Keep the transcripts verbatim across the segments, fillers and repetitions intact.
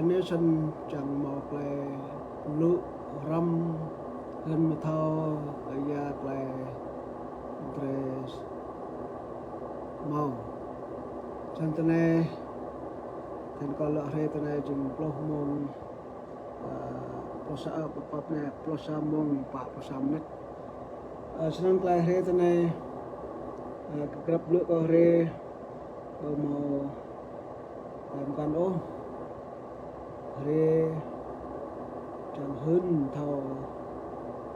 Anai sĭt čang hmâo tơlơi lu hrăm hơ̆n mơthâo kơ ia tơlơi drơi hmâo. Sĭt tơ anai, tơl kâo lăi hrơi tơ anai jing pluh mông, ơ, pluh sa, ơ, pă, pă anai, pluh sa mông pă pluh sa mơnit. Ơ, sĭt tơlơi hrơi tơ anai, ơ, kơ grăp blư̆ kơ hrơi, ƀu hmâo tơlơi mơkăn ôh. Hrơi čang hơ̆n thâo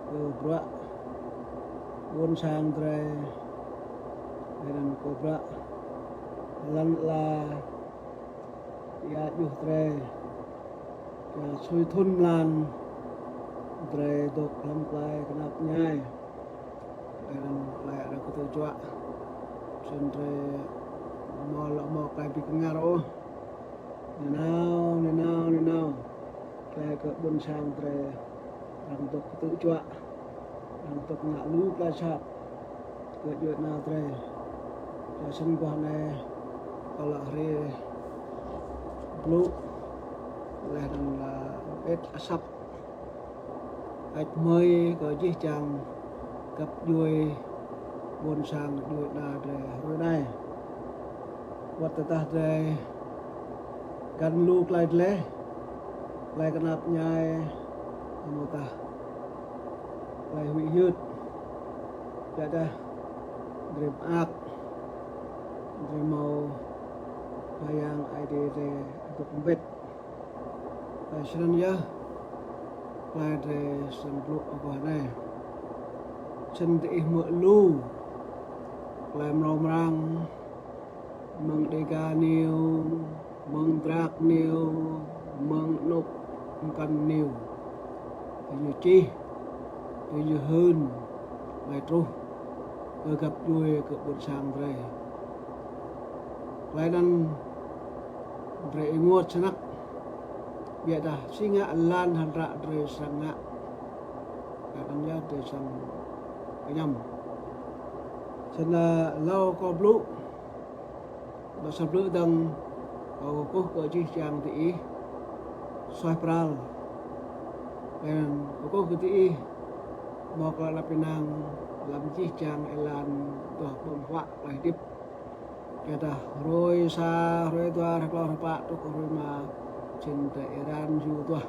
kơ bruă ƀôn sang drơi, lơ̆m kơ bruă lăn ala ia djuh drơi, čang sui thun mlan drơi dŏ hlăm tơlơi kơnap ñai. Lơ̆m tơlơi arăng kơtư̆ juă. Sĭt drơi hmâo lŏ hmâo tơlơi ƀing kơngar ôh. Nanao, nanao, nanao. Tơlơi kơ ƀôn sang drơi arăng dŏ kơtư̆ juă. Arăng dŏ ngă lu tơlơi sat kơ djuai ania drơi. Čang sĭt guah anai kâo lăi hrơi blŭ laih anŭn lăi ĕt asăp. Hơơč hmưi kơ jih jang găp djuai ƀôn sang djuai ania drơi hrơi anai. Wơ̆t tơdah drơi găn lu tơlơi dleh, tơlơi kơnap ñai, amăng tơlơi huĭ hyưt, yua dah drơi mơak, drơi hmâo Khua Yang Ơi Adai drơi adôk mbĭt. Tơlơi sĭt yơh, tơlơi drơi sĭt blŭ aguah anai. Sĭt diih hmư̆ lu tơlơi mrâo mrang, mơ̆ng Dega News, mơ̆ng Drag News, mơ̆ng anŭk mơkăn news. Tui ñu čih, tui ñu hưn, tơlơi truh kơ găp djuai kơ ƀôn sang drơi. Tơlơi anŭn drơi ênguôt snăk. Biă dah si ngă lăn hơdră drơi srăng ngă. Tơlơi anŭn yơh drơi srăng kơñăm. Sĭt hlâo kâo blŭ, ƀơi sa blư̆ dơ̆ng, kâo kơkuh kơ jih jang diih suaih pral. Kâo kơkuh kơ diih hmâo tơlơi anăp ênang lăm jih jang êlan duah ƀơ̆ng huă tơlơi hơdip. Yua dah hrơi sa, hrơi dua, hrơi klâo, hrơi pă, truh hrơi rơma, sĭt drơi êran yua duah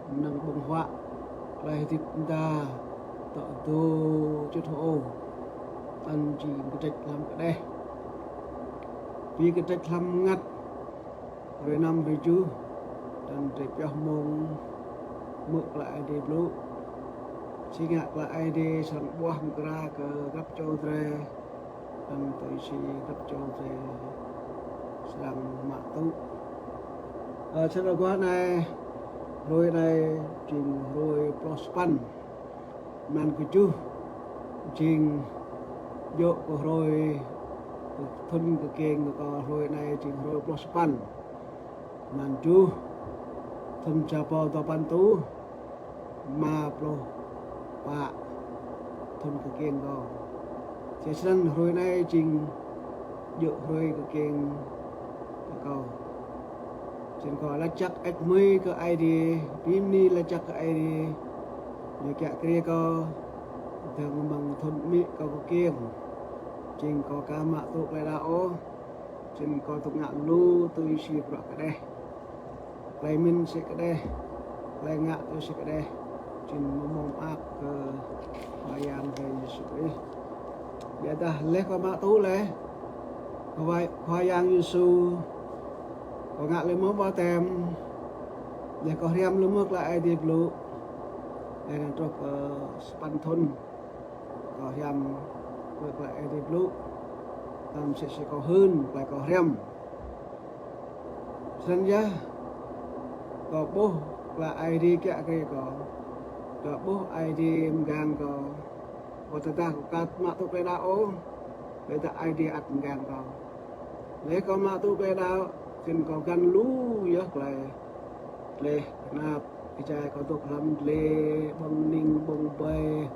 mơnơ̆ng ƀơ̆ng huă tơlơi hơdip mơda tŏ dô čŭt hơô. Anŭn jing kơdrĕč hlăm kơđeh. Ƀing kơdrĕč hlăm mơngăt, hrơi năm, hrơi tơjuh, anŭn drơi pioh mông hmư̆ tơlơi Ơi Adai blŭ. Si ngă tơlơi Ơi Adai srăng ƀuah mơkra kơ grăp čô drơi. Anŭn tui si grăp čô drơi srăng mă tŭ. Ơ, sĭt aguah anai, hrơi anai jing hrơi pluh sapăn mlan kơjuh, jing djơ̆ kơ hrơi, thŭn kơkiêng kơ kâo hrơi anai jing hrơi pluh sapăn mlan kơjuh, thŭn sa rơbâo dua păn rơtuh rơma pluh pă thŭn kơkiêng kâo. Sĭt sĭt hrơi anai jing djơ̆ hrơi kơkiêng kơ kâo. Sĭt kâo laĭ jăk hơơč hmưi kơ Ơi Adai, bơni laĭ jăk kơ Ơi Adai, Ñu kiă kriê kâo dơ̆ng amăng thŭn amĭ kâo kơkiêng. Jing kâo aka mă tŭ tơlơi đaŏ ôh, sĭt kâo dŏ ngă lu tui si bruă kơđeh. Tơlơi mĭn sĭt kơđeh, tơlơi ngă tui sĭt kơđeh, sĭt hmâo mơak kơ Khua Yang drơi Yêsu Krist. Yua dah laih kâo mă tŭ laih Khua, Khua Yang Yêsu, kâo ngă lĕ mơ̆ ƀaptem, laih kâo hriăm lĕ mơ̆ tơlơi Ơi Adai blŭ, laih anŭn truh kơ sapăn thŭn kâo hriăm tơlơi Ơi Adai blŭ, tơm sĭt sĭt kâo hưn tơlơi kâo hriăm. Sĭt yơh, kâo ƀuh tơlơi Ơi Adai kiă kriê kâo, kâo ƀuh Ơi Adai mơgang kâo. Wơ̆t tơdah kâo aka mă tŭ tơlơi đaŏ ôh, ƀiădah Ơi Adai ăt mơgang kâo. Laih kâo mă tŭ tơlơi đaŏ, sĭt kâo găn lu yơh tơlơi dleh tơnap. Êjai kâo dŏ hlăm dleh, ƀơ̆ng ning ƀơ̆ng ƀai,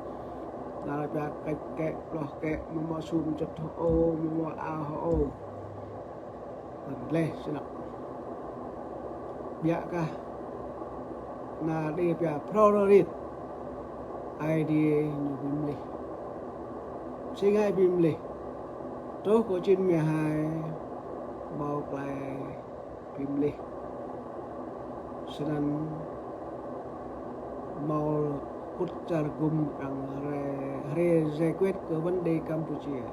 nao rơbat kĕč kĕ, ploh kĕ, mơ̆ mơ̆ sum čŭt hơô, mơ̆ mơ̆ ao hơô. Tơl dleh sĭt. Biă kah, ană đe pia phrâo rơrit. Aê Diê ñu bi mlih. Si ngă bi mlih? Truh kơ chín mươi hai, hmâo tơlơi bi mlih. Snăn hmâo kŭt čar gum arăng hriê, hriê giải quyết kơ vấn đề Campuchia.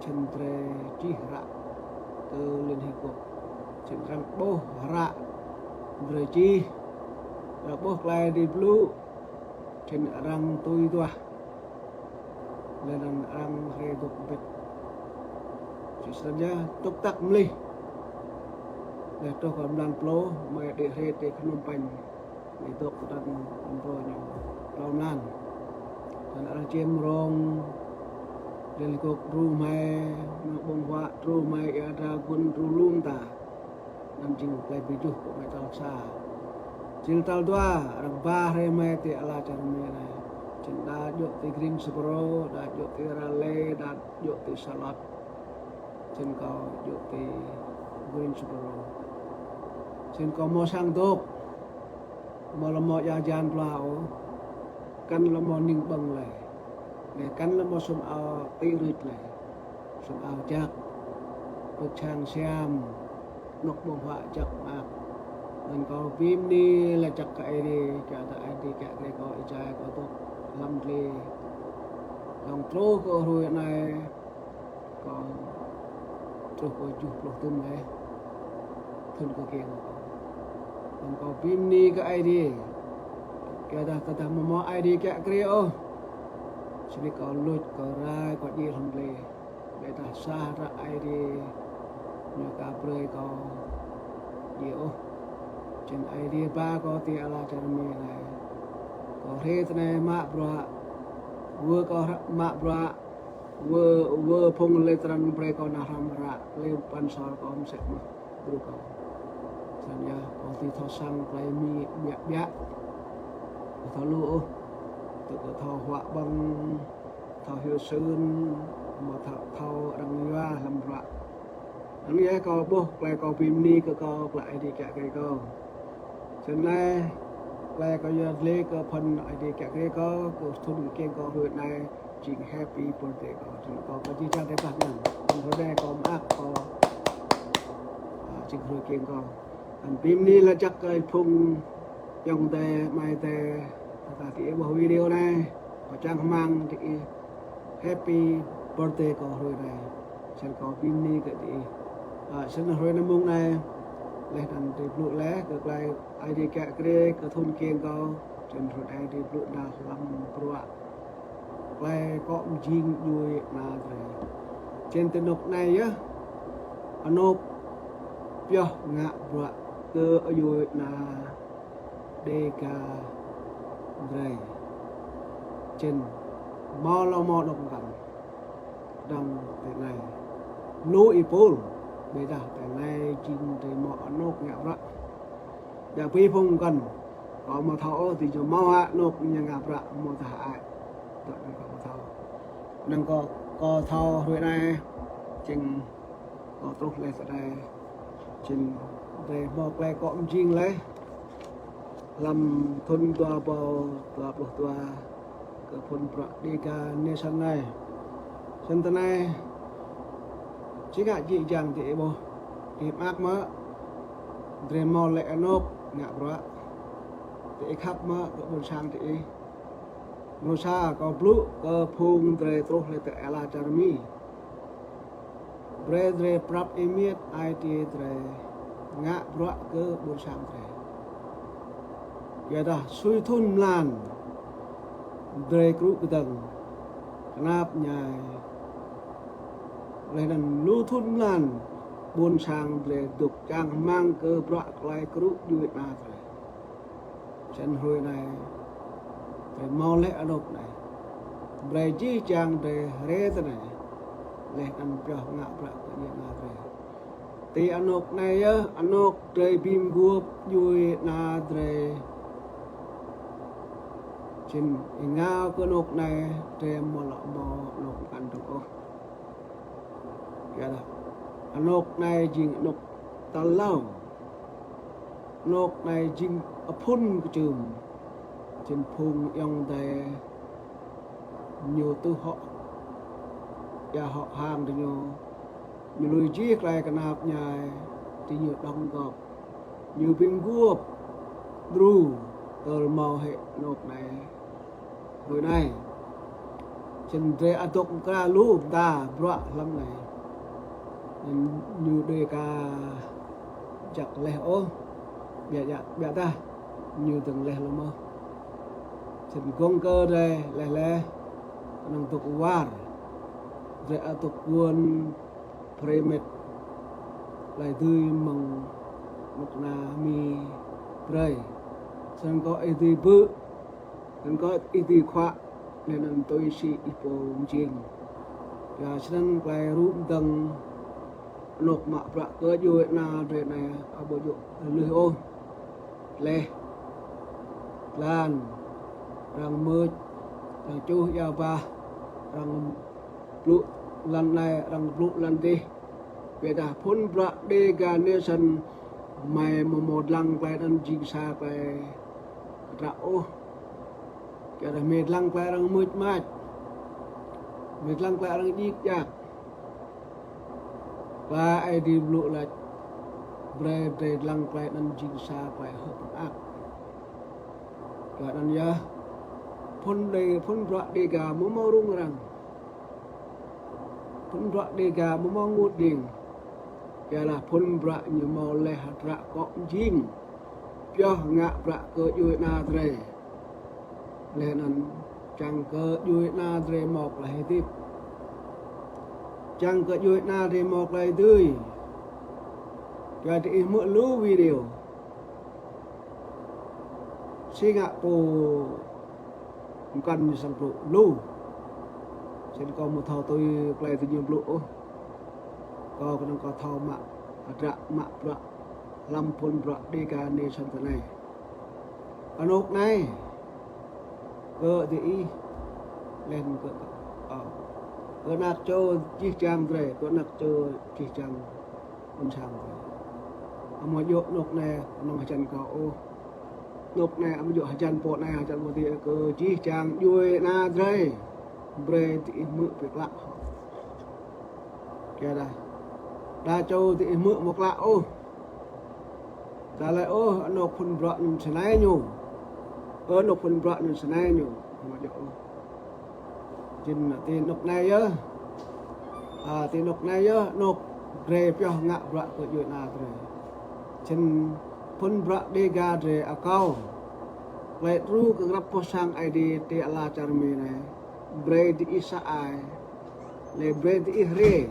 Čăn drơi čih hră kơ Liên Hiệp Quốc. Čăn arăng ƀuh hră drơi čih, arăng ƀuh tơlơi drơi blŭ, čăn arăng tui duah. Lĕ anăn arăng hriê dôk mbĭt. Či snăn yơh, tŭk tăk mlih. Lĕ truh kơ mlan pluh, mơi đĭ hriê ti Phnom Penh. Mơi dôk tơdang ambrô ñu tlâo mlan. Anăn arăng čiêm rông, Liên Hiệp Quốc đru mơi, anŏ ƀơ̆ng huă đru mơi, ia Dragon đru lu mta. Anăn jing tơlơi bi juh kơ mơi tal sa. Jing tal dua, arăng ba hriê mơi ti ala čar Mi anai. Jing đa djŏ ti Greensboro, đa djŏ ti Raleigh, đa djŏ ti Charlotte. Jing kâo djŏ ti Greensboro. Jing kâo hmâo sang dôk. Hmâo lŏ hmâo ia jan plua ôh. Kăn lŏ hmâo ning ƀơ̆ng lĕ. Lĕ kăn lŏ hmâo sum ao ti rưt lĕ. Sum ao jăk, pơčang siam, anŏ ƀơ̆ng huă jăk mơak. Anăn kâo bi mni lač jăk kơ Aê Diê, kiăng kơ Aê Diê kiăng kơ kâo êjai kâo dôk hlăm dlê. Lŏng truh kơ hruê anai, kâo truh kơ tơjuh pluh tơm lĕ thŭn kơ kiăng. Anăn kâo bi mni kơ Aê Diê. Kiăng dah tơdah mơ̆ mơ̆ Aê Diê kiăng kơ ôh. Snăn kâo luč, kâo rai, kâo djai hlăm dlê. Ƀiădah sa hră Aê Diê ñu ka brơi kâo djai ôh. Čăn Aê Diê ba kâo ti ala čar Mi anai. Kâo hriê ti anai mă bruă. Wơ kâo hră mă bruă. Wơ, wơ phung lĕ trăn brơi kâo nao hrăm hră, lĕ păn sor kâo msĕ mơh. Đru kâo. Snăn yơh, kâo ti thâo sang tơlơi Mi biă biă. Kâo thâo lu ôh. Tơ kâo thâo huă ƀơ̆ng, thâo hyu sưn, mơ̆ thâo, thâo arăng yua hlăm bruă. Anăn yơh kâo ƀuh, tơlơi kâo bi mni kơ kâo, tơlơi Aê Diê kiăng kơ kâo. Snăn lĕ, tơlơi kâo yua dlê kơ phŭn Aê Diê kiăng kơ kâo, kơ thŭn kơ kiăng kâo hruê anai, jing happy birthday kâo. Jing kâo kơ jih jang drei plah mơ̆n. Hruê anai kâo mơak kâo, a, jing hruê kiăng kâo. Anăn bi mni lač jăk kơ phung ayŏng adei, amai adei, tơdah diih ƀuh video anai, kâo čang hmăng diih happy birthday kâo hruê anai. Snăn kâo bi mni kơ diih. A, snăn hruê anei mông anai, leh anăn drei blŭ leh, kơ tơlơi Aê Diê kiăng kơ drei, kơ thŭn kiăng kâo, snăn hruê anai drei blŭ nao hlăm bruă. Tơlơi akŏ mjing djuê ana drei. Čăn ti anôk anei yơh, anôk pioh ngă bruă kơ djuê ana Dêga drei. Čăn hmâo lŏ hmâo anôk mkăn. Dơ̆ng ti anei lu êpul, ƀiădah ti anei jing drei hmâo anôk ngă bruă. Ƀiă bi phung mkăn, kâo hmâo thâo ôh, ti ñu hmâo hă anôk ñu ngă bruă, hmâo tah ai. Dŏ anăn kâo hmâo thâo. Anăn kâo, kâo thâo hruê anei, jing kâo truh leh ti anei, jing drei hmâo tơlơi akŏ mjing leh. Hlăm thŭn dua êbâo dua pluh dua, kơ phŭn bruă Dêga Nation anei. Snăn ti anei, či ngă jih jang diih ƀuh, diih mơak mơ̆, drei hmâo leh anôk ngă bruă, diih khăp mơ̆ kơ ƀuôn sang diih. Mrô sa kâo blŭ kơ phung drei truh leh ti ala čar Mi. Brei drei prăp êmiêt ai tiê drei ngă bruă kơ ƀuôn sang drei. Ƀiădah sui thŭn mlan drei krŭ kơdơ̆ng, knap mñai. Leh anăn lu thŭn mlan ƀuôn sang drei dôk čang hmăng kơ bruă tơlơi krŭ djuê ana drei. Snăn hruê anei, drei hmâo leh anôk anei. Brei jih jang drei hriê ti anei. Leh anăn pioh ngă bruă kơ djuê ana drei. Ti anôk anei yơh, anôk drei bi mguôp djuê ana drei. Čăn êngao kơ anôk anei, drei hmâo lŏ hmâo anôk mkăn dơ̆ng ôh. Ƀiădah anôk anei jing anôk tal tlâo. Anôk anai jing aphŭn kơčưm. Jing phung ayŏng adơi ñu tuh hŏk, ia hŏk hăng tơ ñu. Ñu lui jih tơlơi kơnap ñai tơ ñu đóng góp. Ñu ƀing gơp đru tơl hmâo hĭ anôk anai. Hrơi anai, sĭt drơi adôk mơkra lu mơta bruă hlăm anai. Anŭn ñu đơi ka jak laih ôh. Biă, biă, biă dah ñu dơ̆ng laih lu mơ̆n. Sĭt gơ̆ng kơ drơi laih laih, kơnơ̆ng dŏ war. Drơi adôk guôn prơmet laih dưi mơ̆ng mơkna mi brơi. Sĭt kơ ih dưi bư̆, sĭt kơ ih dưi khuă, laih anŭn tui si ih pô mơjing. Ia sĭt tơlơi rŭ mơdơ̆ng anôk mă bruă kơ djuai ana drơi anai, ƀu djơ̆ lui ôh. Laih, lăn, arăng mưč, arăng čuh ia bah, arăng blŭ lăn anai, arăng blŭ lăn dih. Biă dah phŭn bruă Dega Nation, mơi mơ̆ hmâo lăng tơlơi anŭn jing sa tơlơi kơtră ôh. Biă dah mơi lăng tơlơi arăng mưč mač. Mơi lăng tơlơi arăng djik djak. Tơlơi Ơi Adai blŭ lač, brơi drơi lăng tơlơi anŭn jing sa tơlơi hơ̆k mơak. Tơlơi anŭn yơh, phŭn Đê-, phŭn bruă Dega mơ̆ hmâo rŭng răng. Phŭn bruă Dega mơ̆ hmâo ngut đing. Ia lah phŭn bruă ñu hmâo laih hơdră kŏ mơjing. Pioh ngă bruă kơ djuai ana drơi. Laih anŭn čang kơ djuai ana drơi hmâo tơlơi hơdip. Čang kơ djuai ana drơi hmâo tơlơi dưi. Yua dah ih hmư̆ lu video. Si ngă pô mơkăn ñu sang blŭ lu. Sĭt kâo ƀu thâo tui tơlơi tơ ñu blŭ ôh. Kâo kơnơ̆ng kâo thâo mă hơdră mă bruă hlăm phŭn bruă Dega Nation tơ anai. Anôk anai kơ diih, laih anŭn kơ, kơ, kơ anak čô jih jang drơi, kơ anak čô jih jang ƀôn sang drơi. Amâo djơ̆ anôk anai kơnơ̆ng hơjăn kâo ôh. Anôk anai amâo djơ̆ hơjăn pô anai, hơjăn pô adih, kơ jih jang djuai ana drơi. Brơi diih hmư̆ pơklă hŏ. Yua dah, đa čô diih hmư̆ mơ̆ klă ôh. Tơlơi ôh, anôk phŭn bruă anŭn snei ñu. Ơ, anôk phŭn bruă anŭn snei ñu. Amâo djơ̆ ôh. Sĭt tơ anôk anai yơh. A, tơ anôk anai yơh, anôk drơi pioh ngă bruă kơ djuai ana drơi. Sĭt phŭn bruă Dega drơi akâo. Tơlơi đru kơ grăp boh sang Ơi Adai tơ ala čar Mi anai. Brơi diih sa ai. Laih brơi diih rai.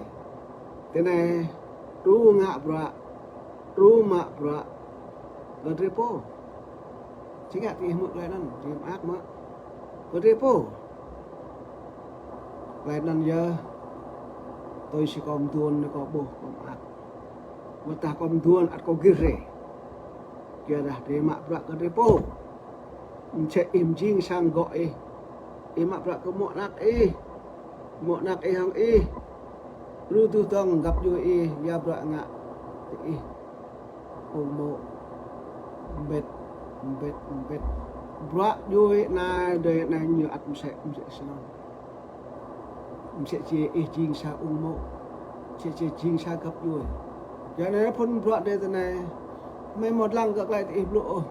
Tơ anai, đru ngă bruă, đru mă bruă kơ drơi pô. Či ngă diih hmư̆ tơlơi anŭn, diih mơak mơ̆. Kơ drơi pô. Tơlơi anŭn yơh, tui si kâo mơduôn anai kâo ƀuh kâo mơak. Mơ̆ tah kâo mơduôn ăt kâo gir rai. Yua dah drơi mă bruă kơ drơi pô. Msĕ ih mơjing sang gŏ ih. Ih mă bruă kơ mô̆ anak ih. Mô̆ anak ih hăng ih. Lu tuh tơ̆ng găp djuai ih, ia bruă ngă tơ ih. Ung mô̆. Mbĭt, mbĭt, mbĭt. Bruă djuai ana drơi anai ñu ăt msĕ, msĕ snăn. Msĕ či ih jing sa ung mô̆. Msĕ či jing sa găp djuai. Yua anai phŭn bruă drơi tơ anai. Mơi hmâo lăng kơ tơlơi tơ ih blŭ ôh.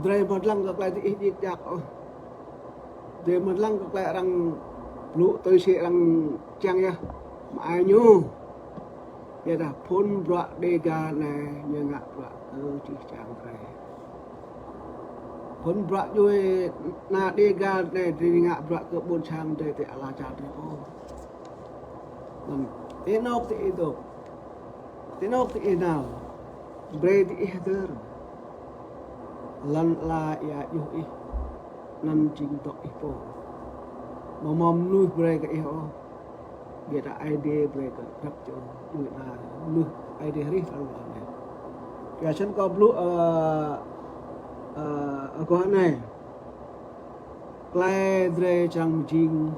Drơi hmâo lăng kơ tơlơi tơ ih djik djak ôh. Drơi hmâo lăng kơ tơlơi arăng blŭ tui si arăng čang yơh. Mă ai ñu. Yua dah phŭn bruă Dega anai ñu ngă bruă kơ jih jang drơi. Phŭn bruă djuai ana Dega anai drơi ngă bruă kơ ƀôn sang drơi tơ ala čar drơi pô. Anŭn tơ anôk tơ ih dŏ. Tơ anôk tơ ih nao. Brơi diih hơdơr. Lŏn ala ia djuh ih. Anŭn jing dŏ ih pô. Mơ̆ hmâo mơnuih brơi kơ ih ôh. Biă dah Ơi Adai brơi kơ grăp čô djuai ana mơnuih Ơi Adai hrih hlăm lŏn anai. Yua sĭt kâo blŭ, ơ, ơ, aguah anai. Tơlơi drơi čang mơjing,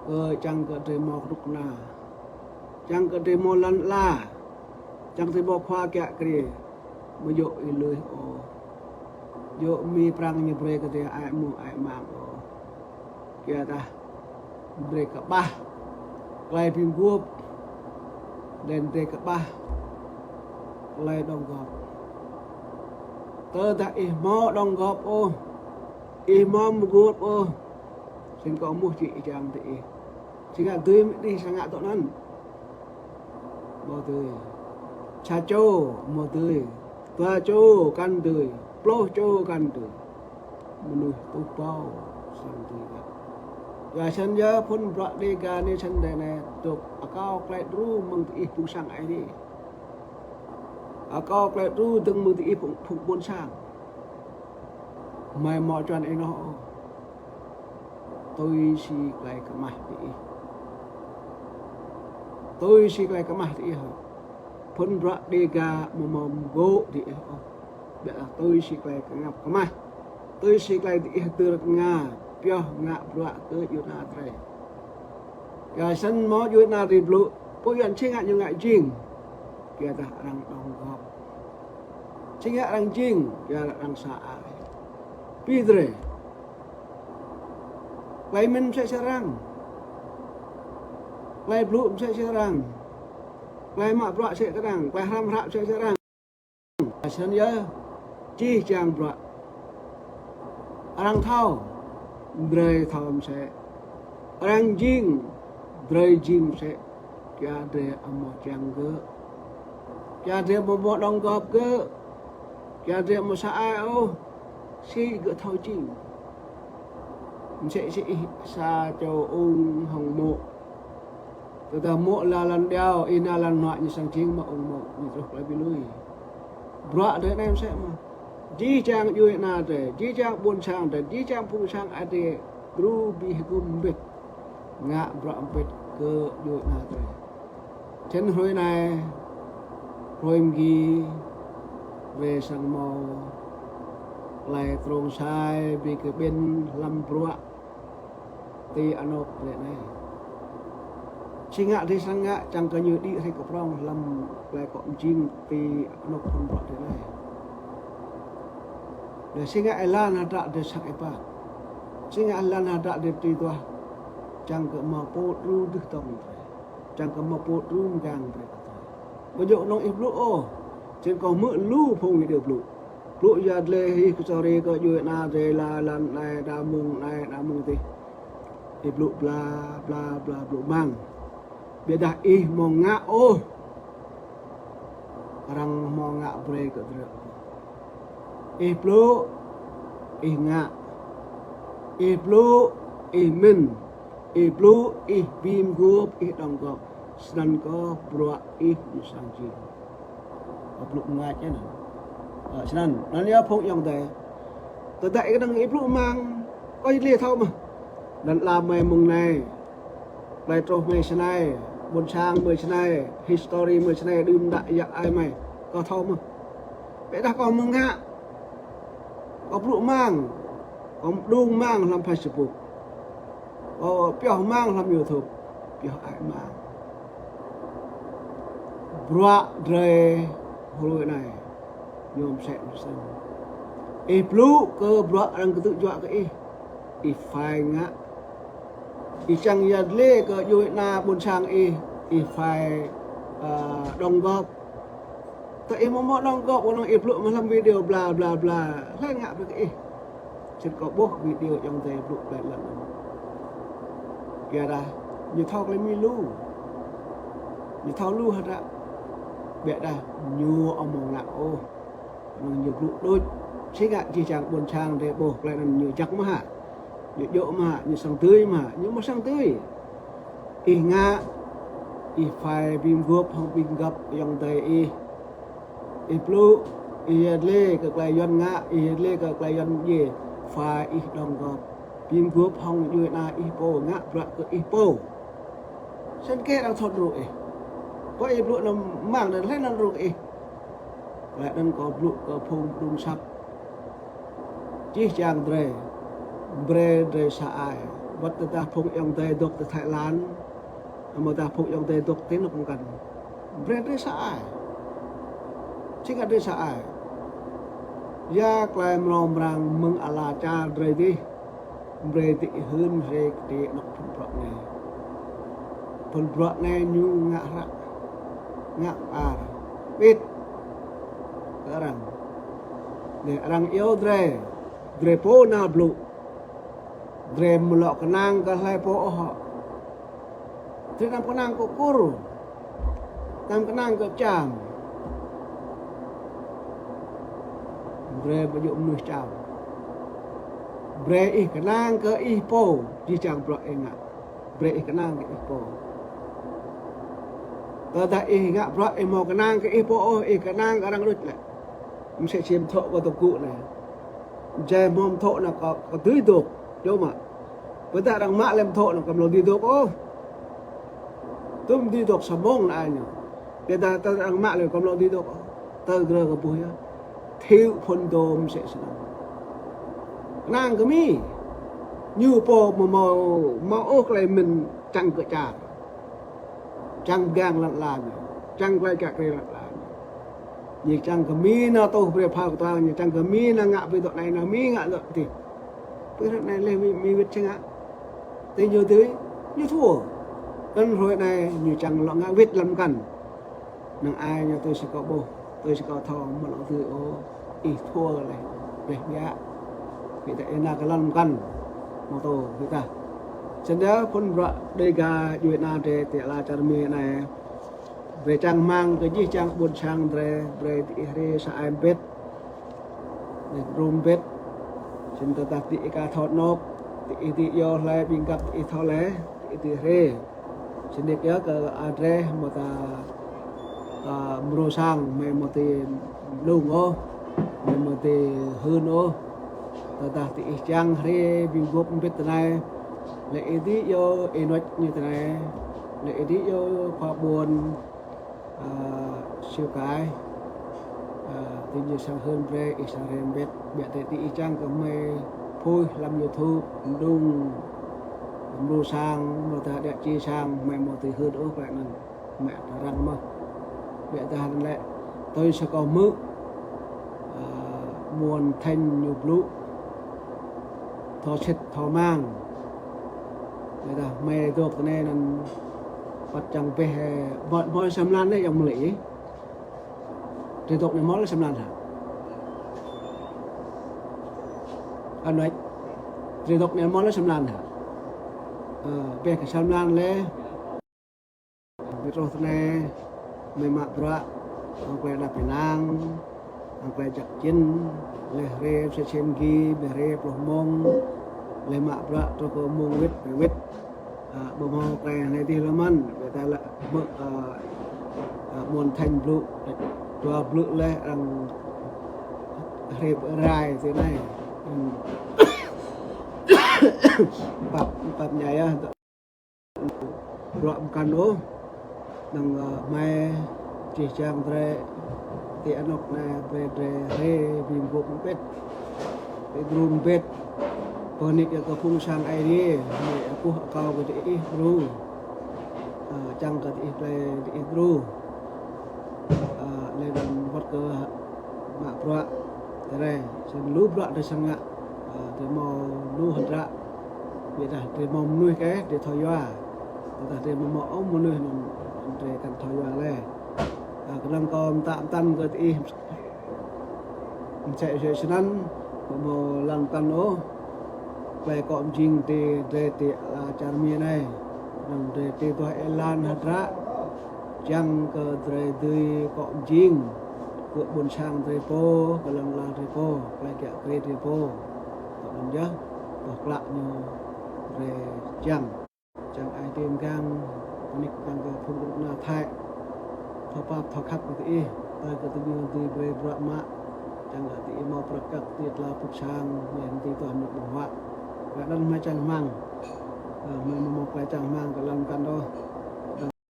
kơ čang kơ drơi hmâo kơnuk kơna, čang kơ drơi hmâo lŏn ala, Čang tơlơi ƀuh khua kiă kriê. Mơ̆ yơh ih lui ôh. Yơh mơ̆ prăng ñu brơi kơ tơlơi ai mơ̆ng ai mang ôh. Kiă dah brơi kơ ƀah tơlơi bi mguôp. Đen brơi kơ ƀah tơlơi đóng góp. Tơdah ih hmâo đóng góp ôh, ih hmâo mguôp ôh, sĭt kâo mŭt či ih čang tơ ih. Či ngă dưi mơ̆ ih srăng ngă tŏ anŭn. Hmâo dưi. Sa čô hmâo dưi. Dua čô kăn dưi. Pluh čô kăn dưi. Mơnuih tŭ pô srăng dưi ngă. Yua sĭt yơh phŭn bruă Dêga anai sĭt đơi anai dŏ akâo tơlơi đru mơ̆ng tơ ih phung sang ai đê. Akâo tơlơi đru dơ̆ng mơ̆ng tơ ih phung, phung ƀôn sang. Mơi hmâo čuăn ih noh ôh. Tui si tơlơi kơmah tơ ih. Tui si tơlơi kơmah tơ ih hă. Phŭn bruă Dêga mơ̆ hmâo mgô̆ tơ ih ôh. Biă dah tui si tơlơi kơngăp kơmah. Tui si tơlơi tơ ih tơlơi ngă, pioh ngă bruă kơ djuai ana drơi. Yua sĭt hmâo djuai ana drơi blŭ, pô yuan či ngă ñu ngă jing. Kiă dah arăng đóng góp. Či ngă arăng jing, kiă dah arăng sa ai. Bi drơi. Tơlơi mĭn mơsĕ sĭt arăng. Tơlơi blŭ mơsĕ sĭt arăng. Tơlơi mă bruă sĭt kơ arăng. Tơlơi hrăm hră mơsĕ sĭt arăng. Sĭt yơh, jih jang bruă. Arăng thâo, drơi thâo mơsĕ. Arăng jing, drơi jing mơsĕ. Kiă drơi amâo čang gơ̆. Kiă drơi amâo đóng góp gơ̆. Kiă drơi amâo sa ai ôh. Sĭt gơ̆ thâo jing. Mơsĕ sĭt ih sa čô ung hŏng mô̆. Tơdah mô̆ la lăn điâo, ih nao lăn hnuă ñu srăng jing mơ̆ ung mô̆, ñu truh tơlơi bi lui. Bruă drơi anai mơsĕ mơ̆n. Jih jang djuai ana drơi, jih jang ƀôn sang drơi, jih jang phung sang ai drơi, đru bi hơgŭm mbĭt. Ngă bruă mbĭt kơ djuai ana drơi. Čen hrơi anai, hrơi mơgi, drơi srăng hmâo tơlơi trông sai, bi kơ ƀing hlăm bruă ti anôk drơi anai. Či ngă drơi srăng ngă, čang kơ ñu đĭ hrơi kơ prŏng hlăm tơlơi kŏ mjing ti anôk phŭn bruă drơi anai. Drơi či ngă êlan hơdră drơi săng êbat. Či ngă êlan hơdră drơi tui duah. Čang kơ hmâo pô đru dih tong drơi. Čang kơ hmâo pô đru mgang drơi kơ drơi. Kơ djơ̆ nong ih blŭ ôh. Čen kâo hmư̆ lu phung video blŭ. Blŭ yua dleh ih kơčŏri kơ djuai ana drơi la lăn anai đa mơ̆ng anai đa mơ̆ng adih. Ih blŭ bla, bla, bla, blŭ mơ̆ng. Biă dah ih hmâo ngă ôh. Arăng hmâo ngă brơi kơ drơi. Ih blŭ, ih ngă. Ih blŭ, ih mĭn. Ih blŭ, ih bi mguôp, ih đóng góp. Snăn kơ bruă ih ñu srăng jing. Kơ blŭ mơngač anŭn. Ơ, snăn, anŭn yơh phung ayŏng adơi. Tơdah ih kơnơ̆ng ih blŭ mơ̆ng, kơ ih dleh thâo mơ̆. Anŭn lăm mơi mơ̆ng anai. Tơlơi truh mơi snei, ƀôn sang mơi snei, history mơi snei, đưm đă yă ai mơi. Kơ thâo mơ̆. Biă dah kơ mơ̆ng ngă. Kơ blŭ mơ̆ng, kơ mđung mơ̆ng hlăm Facebook. Kơ pioh mơ̆ng hlăm YouTube, pioh ai mơ̆ng. Bruă drơi hrơi anai, ñu mơsĕ mơsĕ. Ih blŭ kơ bruă arăng kơtư̆ juă kơ ih, ih phải ngă. Ih čang yua dleh kơ djuai ana ƀôn sang ih, ih phải, ơ, đóng góp. Tơ ih mơ̆ mơ̆ đóng góp, kơnơ̆ng ih blŭ mơ̆ hlăm video bla bla bla. Hlơi ngă brơi kơ ih. Sĭt kâo ƀuh video ayŏng adơi blŭ tơlơi lăn. Kiă dah, ñu thâo tơlơi mĭn lu. Ñu thâo lu hơdră. Biă dah, ñu amâo ngă ôh. Kơnơ̆ng ñu blŭ đôč. Či ngă jih jang ƀôn sang drơi ƀuh tơlơi anŭn ñu jak mơ̆ hă. Ñu djơ̆ mơ̆ hă, ñu srăng dưi mơ̆ hă, ñu amâo srăng dưi. Ih ngă, ih phải bi mguôp hŏng ƀing găp ayŏng adơi ih. Ih blŭ, ih yua dleh kơ tơlơi yuăn ngă, ih yua dleh kơ tơlơi yuăn djai, phải ih đóng góp. Bi mguôp hŏng djuai ana ih pô, ngă bruă kơ ih pô. Sĭt kơ arăng thâo đru ih. Kơ ih blŭ anŭn mơ̆ng anŭn hlơi anŭn đru kơ ih. Tơlơi anŭn kâo blŭ kơ phung mđung asăp. Jih jang drơi, brơi drơi sa ai. Wơ̆t tơdah phung ayŏng adơi dŏ tơ Thái Lan, amâodah phung ayŏng adơi dŏ ti anôk mơkăn, brơi drơi sa ai. Sing adih sa ai. Ya klai mrâo mrang mơ̆ng ala čar drơi dih. Brơi ti hưn hrê kơti anŏ phŭn bruă anai. Phŭn bruă anai ñu ngă hră. Ngă ar. Bit. Kơ arăng. Anai arăng iâu drơi. Drơi pô nao blŭ. Drơi mlŏ kơnang kơ hlơi pô ôh. Drơi anăm kơnang kơ Kur. Anăm kơnang kơ Čam. Drơi ƀu djơ̆ mơnuih Čam. Brơi ih kơnang kơ ih pô, jih jang bruă ih ngă. Brơi ih kơnang kơ ih pô. Tơdah ih ngă bruă ih hmâo kơnang kơ ih pô ôh, ih kơnang kơ arăng đôč lĕ. Msĕ si mthŏ kơ tơgŭ anai. Jai hmâo mthŏ anai kơ, kơ dưi dôk, yơh mă. Ƀôdah arăng mă lĕ mthŏ anai kơ mlâo dưi dôk ôh. Tŭm dưi dôk sa mông anai ñu. Ƀôdah tơ arăng mă lĕ kơ mlâo dưi dôk ôh. Tơ grơ kơ ƀuh yơh. Thiu phŭn dôm msĕ snăn. Kơnang kơ Mi. Ñu pô hmâo, hmâo, hmâo ôh klei mĭn čang kơ čar. Čang pơgang lăn ala ñu. Čang klei kiă kriê lăn ala ñu. Ñu čang kơ Mi nao tuh brơi phao kơtuang, ñu čang kơ Mi nao ngă ƀơi dŏ anai, nao Mi ngă dŏ adih. Pơ hrơi anai lĕ Mi, Mi wĭt čang ngă. Tơ ñu tui, ñu thua. Kăn hrơi anai ñu čang lŏ ngă wĭt lăm kăn. Năng ai ñu tui si kâo ƀuh, tui si kâo thâo, mă lŏ tui ôh, ih thua lĕ, lĕ biă. Ƀiădah ih nao kơ lăm kăn, mơ̆ tui, ƀiădah. Snăn yơh phŭn bruă Dega djuai ana drơi ti ala čar Mi anai. Brơi čang rơmang kơ jih jang ƀuôn sang drơi, brơi ti ih hrê sa ai mbĭt. Lĕ drum mbĭt. Snăn tơdah ti ih ka thâo anôk, ti ih dưi iâu hlơi ƀing găp ti ih thâo lĕ, ti ih dưi hrê. Snăn yơh kơ adreh mơta, a, mrô sang, hmei mơ̆ ti blung ôh, hmei mơ̆ ti hưn ôh. Tơdah ti ih čang hrê ƀing gŏp mbĭt tơ anai, lĕ ih dưi iâu ih nuč ñu tơ anai, lĕ ih dưi iâu khua ƀuôn, a, Siu Kai, a, ti ñu sang hưn brơi, ih sang hrê mbĭt, ƀiădah ti ih čang kơ hmei phuih lăm YouTube, mđung, mrô sang, mơta đĕ či sang, hmei mơ̆ ti hưn ôh klei anăn. Mă arăng mơ̆. Ƀiădah anăn lĕ, tui si kâo hmư̆, a, Muôn Thanh ñu blŭ. Thâo sĭt, thâo rơmang. Ƀiădah hmei dôk tơ anai anăn păt čang bĕ, ơ, hmâo, hmâo sa mlan anai yơh mơ̆ lĕ. Drơi dôk anai hmâo lĕ sa mlan hă? Anai, drơi dôk anai hmâo lĕ sa mlan hă? Ơ, bĕ kơ sa mlan lĕ. Hmei truh tơ anai, hmei mă bruă, hăng klei đăp ênang, hăng klei jăk jĭn, leh hrê msĕ sem gi, leh hrê pluh mông, leh mă bruă truh kơ mông wĭt, wĭt. A, ƀu hmâo klei anai dih lơ̆m anăn, ƀiădah lĕ hmư̆, a, a, Muôn Thanh blŭ, dua blŭ leh arăng hrê rai tơ anai. Hmm. Pap, pap ñai yơh. Bruă mkăn ôh, năng, ơ, hmei jih jang drơi ti anôk anai brơi drơi hrê ƀing gŏp mbĭt, ti drum mbĭt, pơnik yơh kơ phung sang Aê Diê, hmei ƀuh akâo kơ diih dru, ơ, čang kơ diih klei diih dru, ơ, leh anăn wăt kơ mă bruă, tơlơi, snăn lu bruă drơi srăng ngă, ơ, drơi hmâo lu hơdră, ƀiădah drơi hmâo mơnuih kơ drơi thâo yua. Tơdah drơi hmâo ôh mơnuih anăn drơi kăn thâo yua leh. A, kơnơ̆ng kâo mtă mtăn kơ diih msĕ, msĕ snăn, ƀu hmâo lăng mkăn ôh. Klei kŏ mjing ti drơi ti ala čar Mi anai. Kơnơ̆ng drơi tui duah êlan hơdră. Čang kơ drơi dưi kŏ mjing. Kơ ƀuôn sang drơi pô, kơ lăn ala drơi pô, klei kiă kriê drơi pô. Kơ anăn yơh, boh klă ñu drơi čang. Čang ai tiê mgang, pơnik mgang kơ phung djuai ana Thái. Thâo pap, thâo khăp kơ diih, tơl kơ diñu dưi brơi bruă mă. Čang kơ diih hmâo prăk kăk, ti tla pŭk sang, leh anăn ti tuah mơnuk ƀơ̆ng huă. Klei anăn hmei čang rơmang. Ơ, hmei hmâo klei čang rơmang kơ lăn mkăn ôh.